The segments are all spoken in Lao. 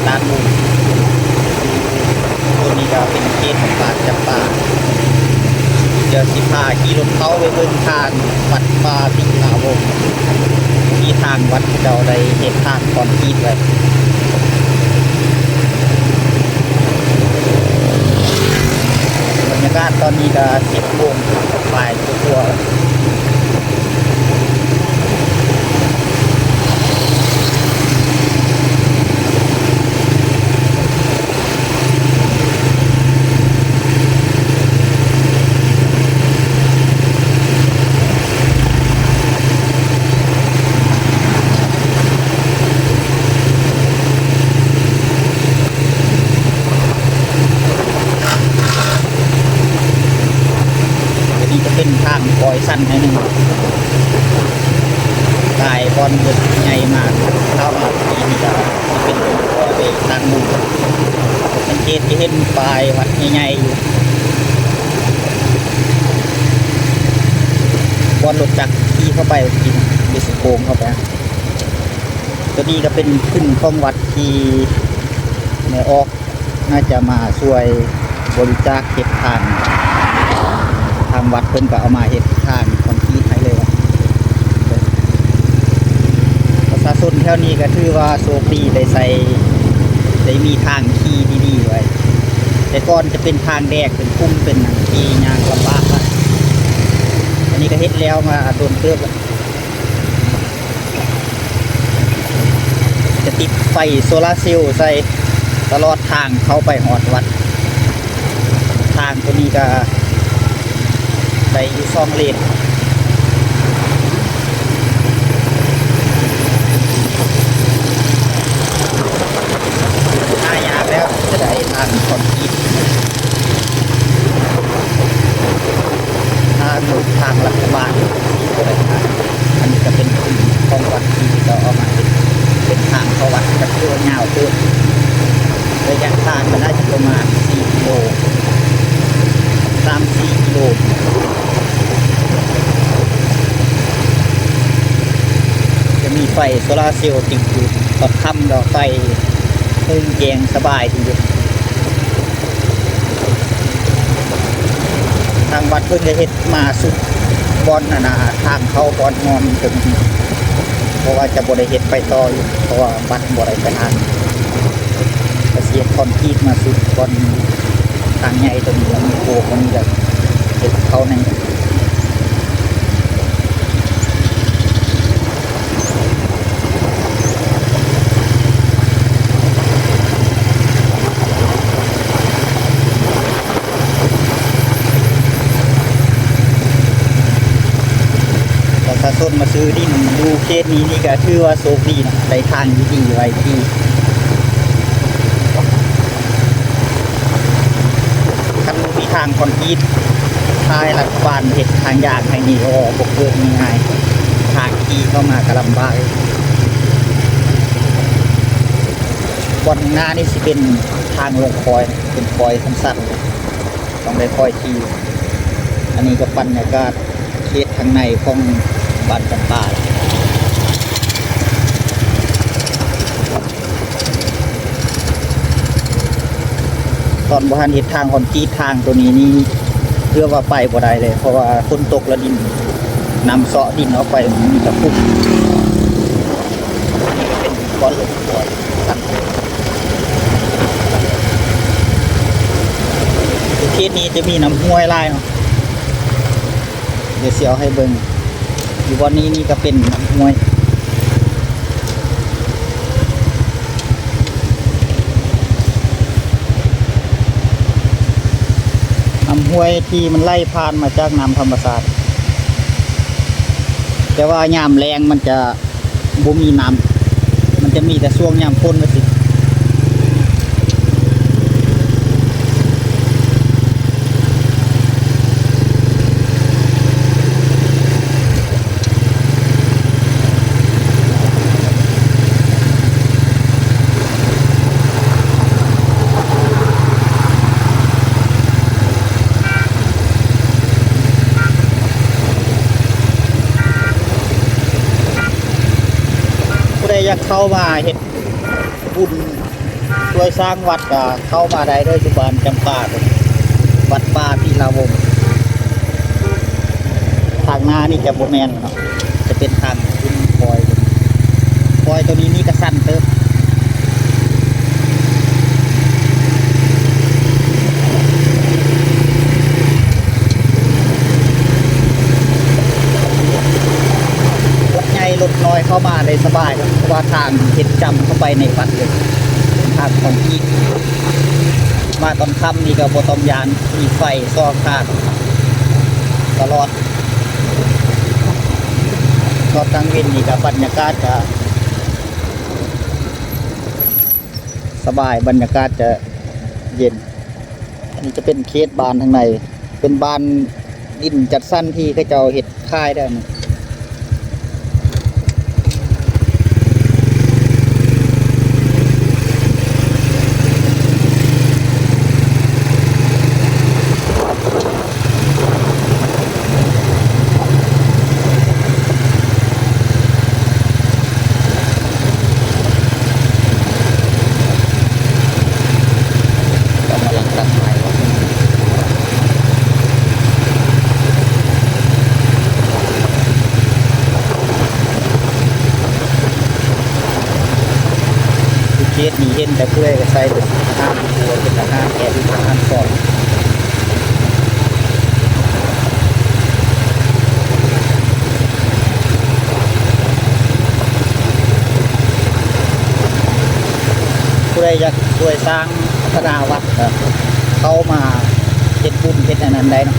ຕາດໝູ່. ໂຕນີ້ກໍເປັນເຂດຂອງບ້ານຈຳປາ. ດຽວຊິພາຂີ່ລົດເຂົ້າໄປເບິ່ງທາງວັດປ່າຕິລາວົງ ທີ່ທາງວັດເຂົາເຈົ້າໄດ້ເຮັດທາງຄອນກຣີດໄວ້. ບັນຍາກາດຕອນນີ້ກໍສິບໂມງປາຍ ກວ່າໆ ອັນນີ້ຈະເປັນທາງປ່ອຍສັ້ນໜ້ອຍໜຶ່ງ ກາຍບ່ອນລົດໃຫຍ່ມາ ເຂົ້າມາທີ່ນີ້ກໍຈະເປັນປ່ອຍໄປທາງໜຶ່ງ. ສັງເກດຈະເຫັນປ້າຍວັດໃຫຍ່ໆຢູ່ ບ່ອນລົດຈັກຂີ່ເຂົ້າໄປກິນ ເປັນໂຄ້ງເຂົ້າໄປ. ຕົວນີ້ກໍເປັນຂຶ້ນຂອງວັດທີ່ແມ່ອອກ ໜ້າຈະມາຊ່ວຍບໍລິຈາກເຮັດທາງ ທາງວັດເພິ່ນກໍເອົາມາເຮັດທາງຄອນກຣີດໃຫ້ເລີຍ. ປະຊາຊົນແຖວນີ້ກໍຖືວ່າໂຊກດີໄດ້ໃຊ້ ໄດ້ມີທາງຂີ່ດີໆໄວ້. ແຕ່ກ່ອນຈະເປັນທາງແດກ ເປັນຂຸມ ເປັນຫຍັງ ຂີ່ຍ່າງລຳບາກ. ອັນນີ້ກໍເຮັດແລ້ວມາດົນເຕີບແລ້ວ. ຈະຕິດໄຟໂຊລາເຊວໃສ່ຕະຫຼອດທາງເຂົ້າໄປຮອດວັດ. ທາງຕົວນີ້ກໍໄດ້ຢູ່ສອງເລນ. ຫາຍາກແລ້ວຈະໄດ້ທາງຄອນກຣີດ. ທາງ ທາງລັດຖະບານ ອັນນີ້ກໍເປັນຂອງວັດທີ່ເຂົາເອົາມາເຮັດເປັນທາງເຂົ້າວັດ ກໍຖືວ່າຍາວເຕີບ. ໄລຍະທາງກໍໜ້າຈະປະມານສີ່ກິໂລ ສາມສີ່ກິໂລ. ຈະມີໄຟໂຊລາເຊວຕິດຢູ່ ຕອນຄ່ຳກໍໄຟໂຮງແຈ້ງສະບາຍດີຢູ່. ທາງວັດເພິ່ນກໍເຮັດມາສຸດບ່ອນ ອັນນ່າ ທາງເຂົ້າບ່ອນຮອນເຖິງ ເພາະວ່າຈະບໍ່ໄດ້ເຮັດໄປຕໍ່ອີກ ເພາະວ່າບັດບໍ່ໄດ້ໄປທາງ ກໍຊິເຮັດຄອນກຣີດມາສຸດບ່ອນທາງໃຫຍ່ຕົງນີ້ ແລ້ວມີໂຄ້ງຕົງນີ້ ກໍເຮັດເຂົ້າໃນ ປະຊາຊົນມາຊື້ດິນຢູ່ເຂດນີ້ ນີ້ກໍຖືວ່າໂຊກດີເນາະ ໄດ້ທາງດີໆໄວ້ທີ່ ຄັນມີທາງຄອນກຣີດ ຖ້າໃຫ້ລັດຖະບານເຮັດທາງຢາງໃຫ້ນີ້ ໂອ້ ບໍ່ເກີດງ່າຍໆ ທາງຂີ່ເຂົ້າມາກໍລຳບາກ. ບ່ອນຂ້າງໜ້ານີ້ຊິເປັນທາງລົງຄອຍ ເປັນຄອຍຊັນໆ ຕ້ອງໄດ້ຄອຍຂີ່. ອັນນີ້ກໍບັນຍາກາດເຂດທາງໃນຂອງບ້ານຈຳປາ. ຕອນບໍ່ທັນເຮັດທາງຄອນກຣີດ ທາງໂຕນີ້ນີ້ເກືອບວ່າໄປບໍ່ໄດ້ເລີຍ ເພາະວ່າຝົນຕົກແລ້ວດິນ ນ້ຳເຊາະດິນອອກໄປ ມັນມີແຕ່ຂຸມ. ນີ້ກໍເປັນບ່ອນລົງຄອຍ ເຂດນີ້ຈະມີນ້ຳຫ້ວຍຫຼາຍເນາະ. ດຽວຊິເອົາໃຫ້ເບິ່ງ ຢູ່ບ່ອນນີ້ນີ້ກໍເປັນນ້ຳຫ້ວຍ ນ້ຳຫ້ວຍທີ່ມັນໄຫຼຜ່ານມາຈາກນ້ຳທຳມະຊາດ ແຕ່ວ່າຍາມແລ້ງມັນຈະ ບໍ່ມີນ້ຳ ມັນຈະມີແຕ່ຊ່ວງຍາມຝົນວ່າຊີ້. ຜູ້ໃດຢາກເຂົ້າມາເຮັດບຸນ ຊ່ວຍສ້າງວັດກໍເຂົ້າມາໄດ້ເດີ ຢູ່ບ້ານຈຳປາ ວັດປ່າພິລາວົງ. ທາງໜ້ານີ້ຈະບໍ່ແມ່ນເນາະ ຈະເປັນທາງຂຶ້ນຟອຍ. ຟອຍໂຕນີ້ນີ້ກໍຊັນເຕີບ. ລົດໃຫຍ່ລົດນ້ອຍເຂົ້າມາໄດ້ສະບາຍ ເພາະວ່າທາງເຮັດຈ້ຳເຂົ້າໄປໃນວັດເລີຍ ເປັນທາງຄອນກຣີດ. ມາຕອນຄ່ຳນີ້ກໍບໍ່ຕ້ອງຢ້ານ ມີໄຟສອງທາງຕະຫຼອດ. ຕອນກາງເວັນນີ້ກໍບັນຍາກາດກໍສະບາຍ ບັນຍາກາດຈະເຢັນ. ອັນນີ້ຈະເປັນເຂດບ້ານທາງໃນ ເປັນບ້ານດິນຈັດສັນທີ່ເຂົາເຈົ້າເຮັດຂາຍໄດ້. ກຳລັງຕັດໄມ້ວ່າຊັ້ນ. ເຂດນີ້ເຫັນແຕ່ຜູ້ໃດກໍໃສ່ເປັນທະຫານ ຜູ້ເປັນທະຫານແອບ ທະຫານສອງ. ຜູ້ໃດຢາກຊ່ວຍສ້າງພັດທະນາວັດ ກໍເຂົ້າມາເຮັດບຸນເຮັດອັນນັ້ນໄດ້ເນາະ.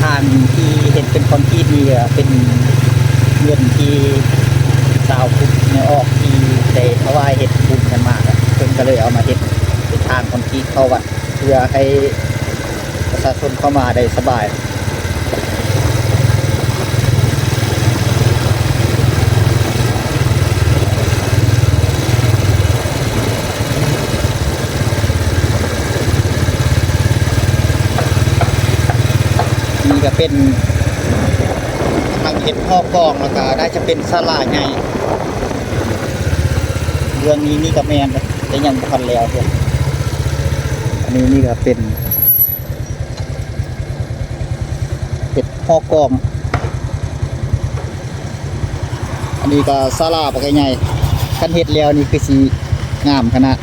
ທາງທີ່ເຮັດເປັນຄອນກຣີດນີ້ ກໍເປັນເງິນທີ່ຊາວພຸດແມ່ອອກທີ່ໄດ້ຖວາຍເຮັດບຸນກັນມາ ກໍເພິ່ນກໍເລີຍເອົາມາເຮັດເປັນທາງຄອນກຣີດເຂົ້າວັດ ເພື່ອໃຫ້ປະຊາຊົນເຂົ້າມາໄດ້ສະບາຍ. ນີ້ກໍເປັນ ກຳລັງເຮັດຫໍກອງ ແລ້ວກໍໜ້າຈະເປັນສາລາໃຫຍ່. ເບື້ອງນີ້ນີ້ກໍແມ່ນ ແຕ່ຍັງບໍ່ທັນແລ້ວເທື່ອ. ອັນນີ້ນີ້ກໍເປັນເຮັດຫໍກອງ. ອັນນີ້ກໍສາລາບັກໃຫຍ່ ຄັນເຮັດແລ້ວນີ້ຄືຊິງາມຂະໜາດ.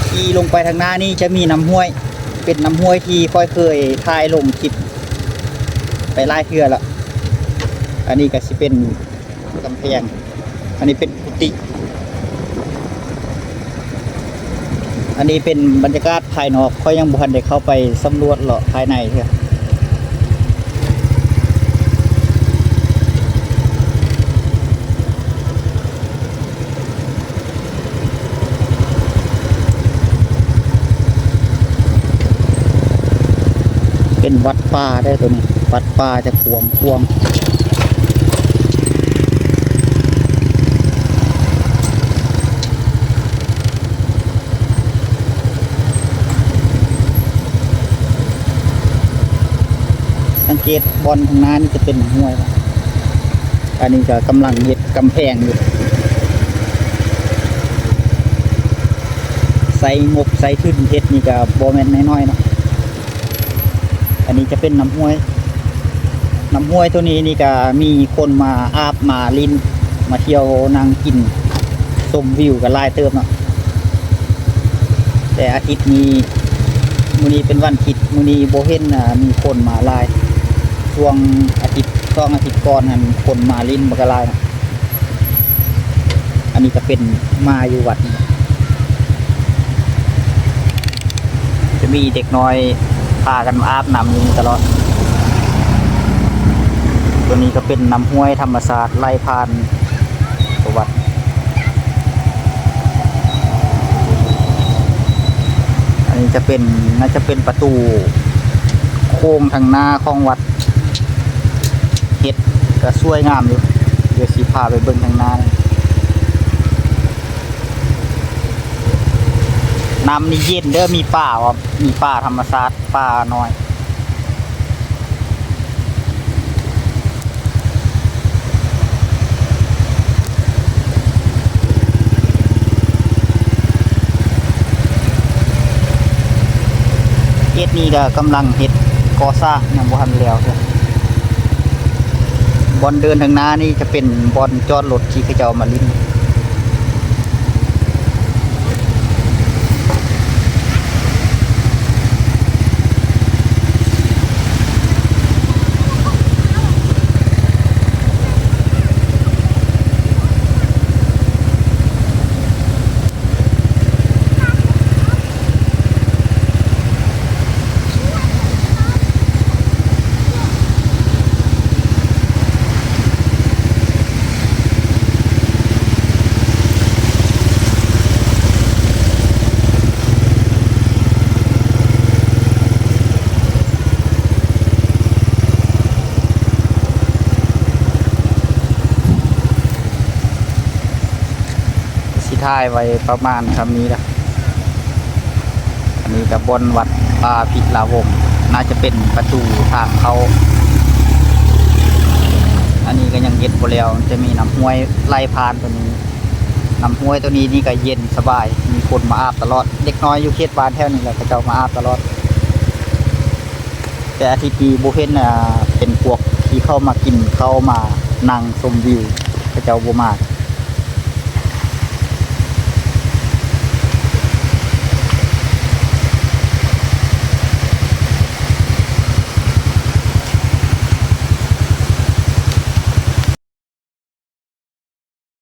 ຂີ່ລົງໄປທາງໜ້ານີ້ຈະມີນ້ຳຫ້ວຍ ເປັນນ້ຳຫ້ວຍທີ່ຂ້ອຍເຄີຍຖ່າຍລົງຄລິບໄປຫຼາຍເທື່ອແລ້ວ. ອັນນີ້ກໍຊິເປັນ ກຳແພງ. ອັນນີ້ເປັນກຸຕິ. ອັນນີ້ເປັນບັນຍາກາດພາຍນອກ ຂ້ອຍຍັງບໍ່ທັນໄດ້ເຂົ້າໄປສຳຫຼວດເລາະພາຍໃນເທື່ອ. ເປັນວັດປ່າເດີໂຕນີ້ ວັດປ່າຈະກວ້າງຂວາງ. ສັງເກດບ່ອນຂ້າງໜ້ານີ້ຈະເປັນຫ້ວຍ. ອັນນີ້ກໍກຳລັງເຮັດກຳແພງຢູ່. ໃຊ້ງົບໃຊ້ທຶນເຮັດນີ້ກໍບໍ່ແມ່ນນ້ອຍໆເນາະ. ອັນນີ້ຈະເປັນນ້ຳຫ້ວຍ. ນ້ຳຫ້ວຍໂຕນີ້ນີ້ກໍມີຄົນມາອາບມາຫຼິ້ນ ມາທ່ຽວນັ່ງກິນຊົມວິວກັນຫຼາຍເຕີບເນາະ. ແຕ່ອາທິດນີ້ ມື້ນີ້ເປັນວັນທິດ ມື້ນີ້ບໍ່ເຫັນ ອ່າ ມີຄົນມາຫຼາຍ. ຊ່ວງອາທິດ ສອງອາທິດກ່ອນຫັ້ນ ຄົນມາຫຼິ້ນບັກຫຼາຍເນາະ. ອັນນີ້ກໍເປັນມາຢູ່ວັດນີ້ ຈະມີເດັກນ້ອຍພາກັນມາອາບນ້ຳຢູ່ນີ້ຕະຫຼອດ. ຕົວນີ້ກໍເປັນນ້ຳຫ້ວຍທຳມະຊາດໄຫຼຜ່ານຕົວວັດ. ອັນນີ້ຈະເປັນ ໜ້າຈະເປັນປະຕູໂຄ້ງທາງໜ້າຂອງວັດ. ເຮັດກໍສວຍງາມຢູ່. ດຽວຊິພາໄປເບິ່ງທາງໜ້າ. ນ້ຳນີ້ເຢັນເດີ ມີປາ ມີປາທຳມະຊາດ ປານ້ອຍ. ເຂດນີ້ກໍກຳລັງເຮັດກໍ່ສ້າງ ຍັງບໍ່ທັນແລ້ວເທື່ອ. ບ່ອນເດີນທາງໜ້ານີ້ຈະເປັນບ່ອນຈອດລົດທີ່ເຂົາເຈົ້າມາຫຼິ້ນ. ຊິຖ່າຍໄວ້ປະມານສ່ຳນີ້ລະ. ອັນນີ້ກໍບ່ອນວັດປ່າພິລາວົງ ໜ້າຈະເປັນປະຕູທາງເຂົ້າ. ອັນນີ້ກໍຍັງເຮັດບໍ່ແລ້ວ ຈະມີນ້ຳຫ້ວຍໄຫຼຜ່ານໂຕນີ້. ນ້ຳຫ້ວຍໂຕນີ້ນີ້ກໍເຢັນສະບາຍ ມີຄົນມາອາບຕະຫຼອດ. ເດັກນ້ອຍຢູ່ເຂດບ້ານແຖວນີ້ແຫຼະ ເຂົາເຈົ້າມາອາບຕະຫຼອດ. ແຕ່ອາທິດນີ້ບໍ່ເຫັນ ອ່າ ເປັນພວກທີ່ເຂົາມາກິນເຂົ້າ ມານັ່ງຊົມວິວ ເຂົາເຈົ້າບໍ່ມາ.